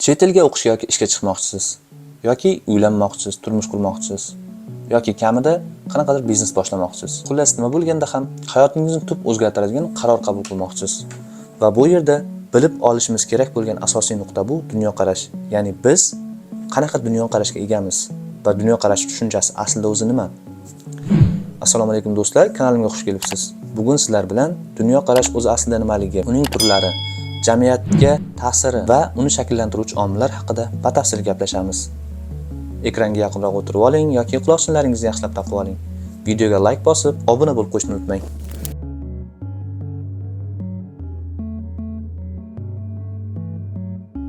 Chet elga o'qishga yoki ishga chiqmoqchisiz, yoki uylanmoqchisiz, turmush qurmoqchisiz, yoki kamida qanaqadir biznes boshlamoqchisiz. Xullas, nima bo'lganda ham hayotingizni tub o'zgartiradigan qaror qabul qilmoqchisiz. Va bu yerda bilib olishimiz kerak bo'lgan asosiy nuqta bu dunyoqarash. Ya'ni biz qanaqa dunyoqarashga egamiz va dunyoqarash tushunchasi aslida o'zi nima? Assalomu alaykum do'stlar, kanalimga xush kelibsiz. Bugun sizlar bilan dunyoqarash o'zi aslida nimaligi, uning turlari, jamiyatga ta'siri va uni shakllantiruvchi omillar haqida batafsil gaplashamiz. Ekranga yaqinroq o'tirib oling yoki quloqchinlaringizni yaxshilab taqib oling. Videoga like bosib, obuna bo'lib qo'yishni unutmang.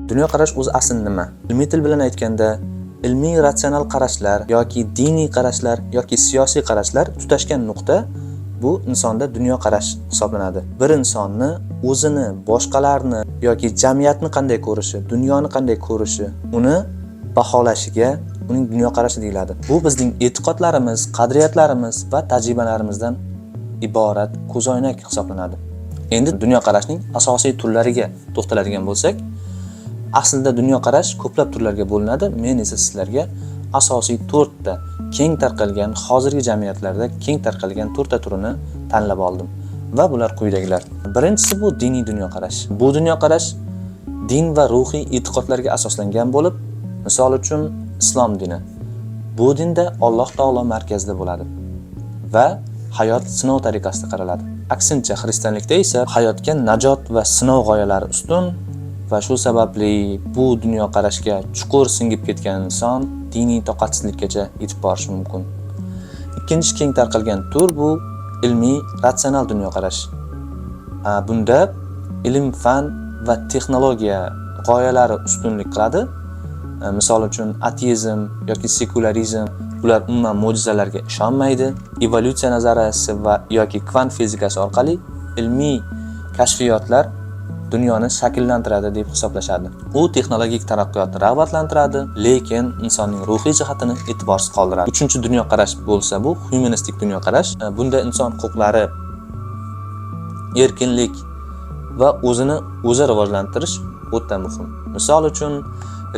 Dunyoqarash o'zi asli nima? Ilmiy til bilan aytganda, ilmiy ratsional qarashlar yoki diniy qarashlar yoki siyosiy qarashlar tutashgan nuqta bu insonda dunyoqarash hisoblanadi. Bir insonni o'zini, boshqalarni yoki jamiyatni qanday ko'rishi, dunyoni qanday ko'rishi, uni baholashiga uning dunyoqarashi deyiladi. Bu bizning e'tiqodlarimiz, qadriyatlarimiz va tajribalarimizdan iborat ko'zoynak hisoblanadi. Endi dunyoqarashning asosiy turlariga to'xtaladigan bo'lsak, aslida dunyoqarash ko'plab turlarga bo'linadi. Men esa sizlarga asosiy 4 ta keng tarqalgan, hozirgi jamiyatlarda keng tarqalgan 4 ta turini tanlab oldim va bular quyidagilar. Birinchisi bu diniy dunyoqarash. Bu dunyoqarash din va ruhiy e'tiqodlarga asoslangan bo'lib, misol uchun islom dini. Bu dinda Alloh taolo markazda bo'ladi va hayot sinov tariqasida qaraladi. Aksincha, xristianlikda esa hayotga najot va sinov g'oyalari ustun va shu sababli bu dunyoqarashga chuqur singib ketgan inson diniy toqatsizlikkacha yetib borishi mumkin. Ikkinchi keng tarqalgan tur bu ilmiy ratsional dunyoqarash. Bunda ilm, fan va texnologiya g'oyalari ustunlik qiladi. Misol uchun ateizm yoki sekularizm, ular umuman mo'jizalarga ishonmaydi. Evolyutsiya nazariyasi va yoki kvant fizikasi orqali ilmiy kashfiyotlar dunyoni shakllantiradi deb hisoblashadi. U texnologik taraqqiyotni rag'batlantiradi, lekin insonning ruhiy jihatini e'tiborsiz qoldiradi. Uchinchi dunyoqarash bo'lsa bu humanistik dunyoqarash. Bunda inson huquqlari, erkinlik va o'zini o'zi rivojlantirish o'ta muhim. Misol uchun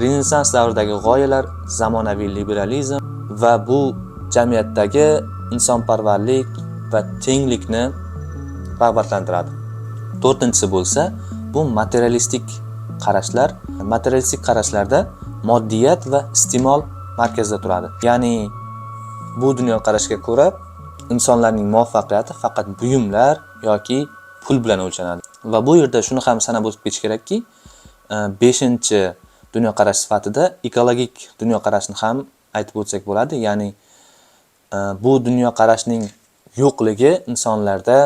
Renessans davridagi g'oyalar, zamonaviy liberalizm va bu jamiyatdagi insonparvarlik va tenglikni rag'batlantiradi. To'rtinchisi bo'lsa bu materialistik qarashlar. Materialistik qarashlarda moddiyat va iste'mol markazda turadi. Ya'ni bu dunyoqarashga ko'ra insonlarning muvaffaqiyati faqat buyumlar yoki pul bilan o'lchanadi. Va bu yerda shuni ham sanab o'tib ketish kerakki, 5-chi dunyoqarash sifatida ekologik dunyoqarashni ham aytib o'tsak bo'ladi. Ya'ni bu dunyoqarashning yo'qligi insonlarda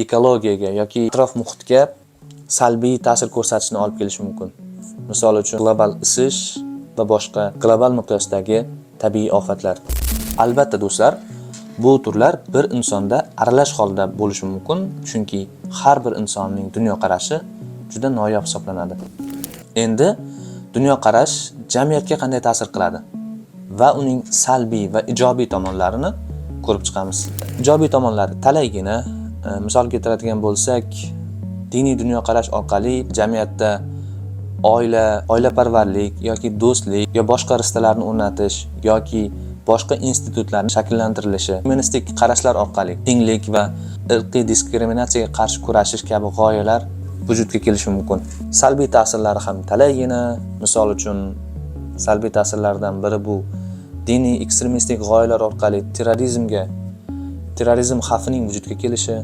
ekologiyaga yoki atrof muhitga salbiy ta'sir ko'rsatishni olib kelishi mumkin. Misol uchun global isish va boshqa global miqyosdagi tabiiy ofatlar. Albatta do'stlar, bu turlar bir insonda aralash holda bo'lishi mumkin, chunki har bir insonning dunyoqarashi juda noyob hisoblanadi. Endi dunyoqarash jamiyatga qanday ta'sir qiladi va uning salbiy va ijobiy tomonlarini ko'rib chiqamiz. Ijobiy tomonlari talaygina, misol keltiradigan bo'lsak, diniy dunyoqarash orqali jamiyatda oila, oilaparvarlik yoki do'stlik yo boshqa ristalarni o'rnatish yoki boshqa institutlarning shakllantirilishi, humanistik qarashlar orqali tenglik va irqiy diskriminatsiyaga qarshi kurashish kabi g'oyalar vujudga kelishi mumkin. Salbiy ta'sirlari ham talaygina. Misol uchun salbiy ta'sirlardan biri bu diniy ekstremistik g'oyalar orqali terrorizm xavfining vujudga kelishi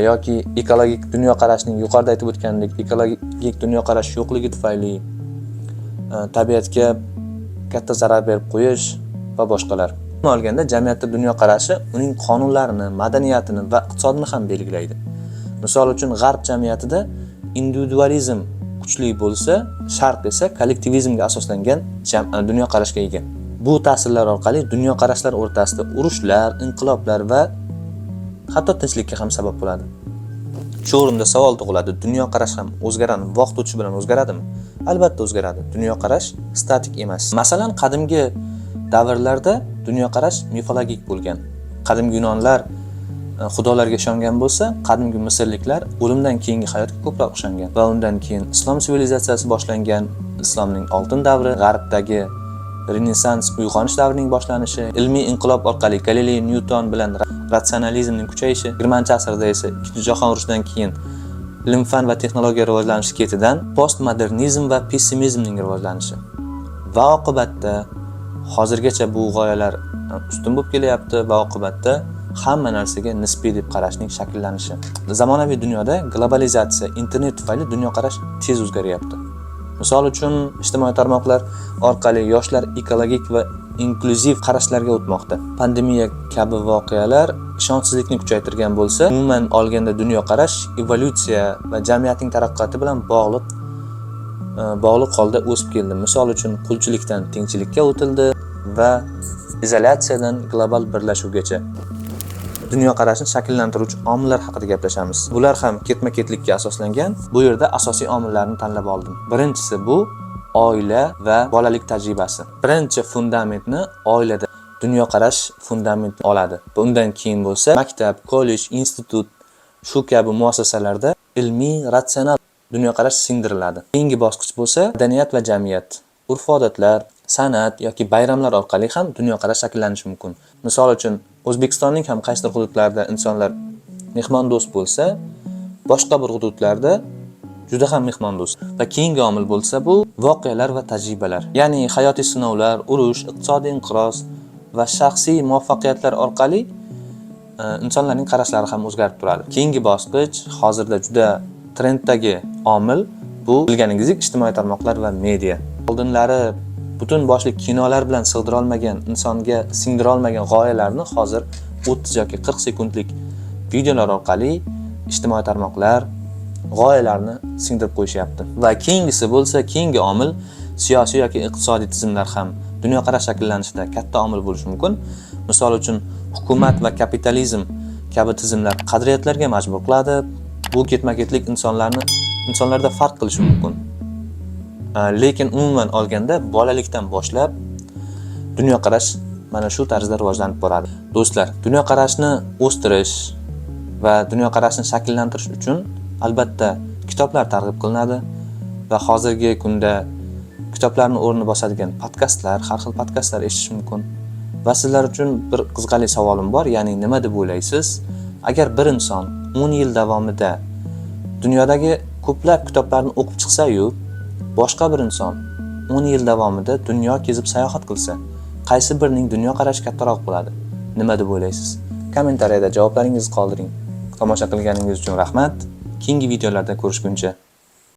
yoki ekologik dunyoqarashning, yuqorida aytib o'tgandek, ekologik dunyoqarash yo'qligi tufayli tabiatga katta zarar berib qo'yish va boshqalar. Umuman olganda jamiyatda dunyoqarashi uning qonunlarini, madaniyatini va iqtisodini ham belgilaydi. Misol uchun g'arb jamiyatida individualizm kuchli bo'lsa, sharq esa kollektivizmga asoslangan dunyoqarashga ega. Bu ta'sirlar orqali dunyoqarashlar o'rtasida urushlar, inqiloblar va hatto tinchlikka ham sabab bo'ladi. Shu o'rinda savol tug'iladi: dunyoqarash ham o'zgaradi, vaqt o'tishi bilan o'zgaradimi? Albatta o'zgaradi. Dunyoqarash statik emas. Masalan, qadimgi davrlarda dunyoqarash mifologik bo'lgan. Qadimgi yunonlar xudolarga ishongan bo'lsa, qadimgi misrliklar o'limdan keyingi hayotga ko'proq ishongan va undan keyin islom sivilizatsiyasi boshlangan. islomning oltin davri, g'arbdagi Renessans uyg'onish davrining boshlanishi, ilmiy inqilob orqali Galilei Nyuton bilan ratsionalizmning kuchayishi, 20-asrda esa Ikkinchi jahon urushidan keyin ilm, fan va texnologiya rivojlanishi ketidan postmodernizm va pessimizmning rivojlanishi. Va oqibatda hozirgacha bu g'oyalar ustun bo'lib kelyapti va oqibatda hamma narsaga nisbiy deb qarashning shakllanishi. Zamonaviy dunyoda globalizatsiya, internet tufayli dunyoqarash tez o'zgaryapti. Misol uchun, ijtimoiy tarmoqlar orqali yoshlar ekologik va inklyuziv qarashlarga o'tmoqda. Pandemiya kabi voqealar ishonchsizlikni kuchaytirgan bo'lsa, umuman olganda dunyoqarash evolyutsiya va jamiyatning taraqqiyoti bilan bog'liq holda o'sib keldi. Misol uchun, qulchilikdan tengchilikka o'tildi va izolyatsiyadan global birlashuvgacha. Dunyoqarashni shakllantiruvchi omillar haqida gaplashamiz. Bular ham ketma-ketlikka asoslangan. Bu yerda asosiy omillarni tanlab oldim. Birinchisi bu oila va bolalik tajribasi. Birinchi fundamentni oilada dunyoqarash fundamentni oladi. Undan keyin bo'lsa maktab, kollej, institut, shu kabi muassasalarda ilmiy, ratsional dunyoqarash singdiriladi. Keyingi bosqich bo'lsa madaniyat va jamiyat, urf-odatlar, san'at yoki bayramlar orqali ham dunyoqarash shakllanishi mumkin. Misol uchun, O'zbekistonning ham qaysidir hududlarida insonlar mehmondo'st bo'lsa, boshqa bir hududlarda juda ham mehmondo'st. Va keyingi omil bo'lsa bu voqealar va tajribalar. Ya'ni hayotiy sinovlar, urush, iqtisodiy inqiroz va shaxsiy muvaffaqiyatlar orqali insonlarning qarashlari ham o'zgarib turadi. Keyingi bosqich, hozirda juda trenddagi omil, bu bilganingizdek ijtimoiy tarmoqlar va media. Oldinlari butun boshli kinolar bilan sig'dira olmagan, insonga singdira olmagan g'oyalarni hozir 30 yoki 40 sekundlik videolar orqali ijtimoiy tarmoqlar g'oyalarni singdirib qo'yishyapti. Va keyingisi bo'lsa, keyingi omil siyosiy yoki iqtisodiy tizimlar ham dunyoqarash shakllanishida katta omil bo'lishi mumkin. Misol uchun, hukumat va kapitalizm kabi tizimlar qadriyatlarga majbur qiladi. Bu ketma-ketlik insonlarda farq qilishi mumkin. Lekin umuman olganda bolalikdan boshlab dunyoqarash mana shu tarzda rivojlanib boradi. Do'stlar, dunyoqarashni o'stirish va dunyoqarashni shakllantirish uchun albatta kitoblar targ'ib qilinadi va hozirgi kunda kitoblarni o'rnini bosadigan podkastlar, har xil podkastlar eshitish mumkin. Va sizlar uchun bir qiziqarli savolim bor, ya'ni nima deb o'ylaysiz? Agar bir inson 10 yil davomida dunyodagi ko'plab kitoblarni o'qib chiqsa-yu, boshqa bir inson 10 yil davomida dunyo kezib sayohat qilsa, qaysi birining dunyoqarashi kattaroq bo'ladi? Nima deb o'ylaysiz? Kommentariyada javoblaringizni qoldiring. Tomosha qilganingiz uchun rahmat. Keyingi videolarda ko'rishguncha.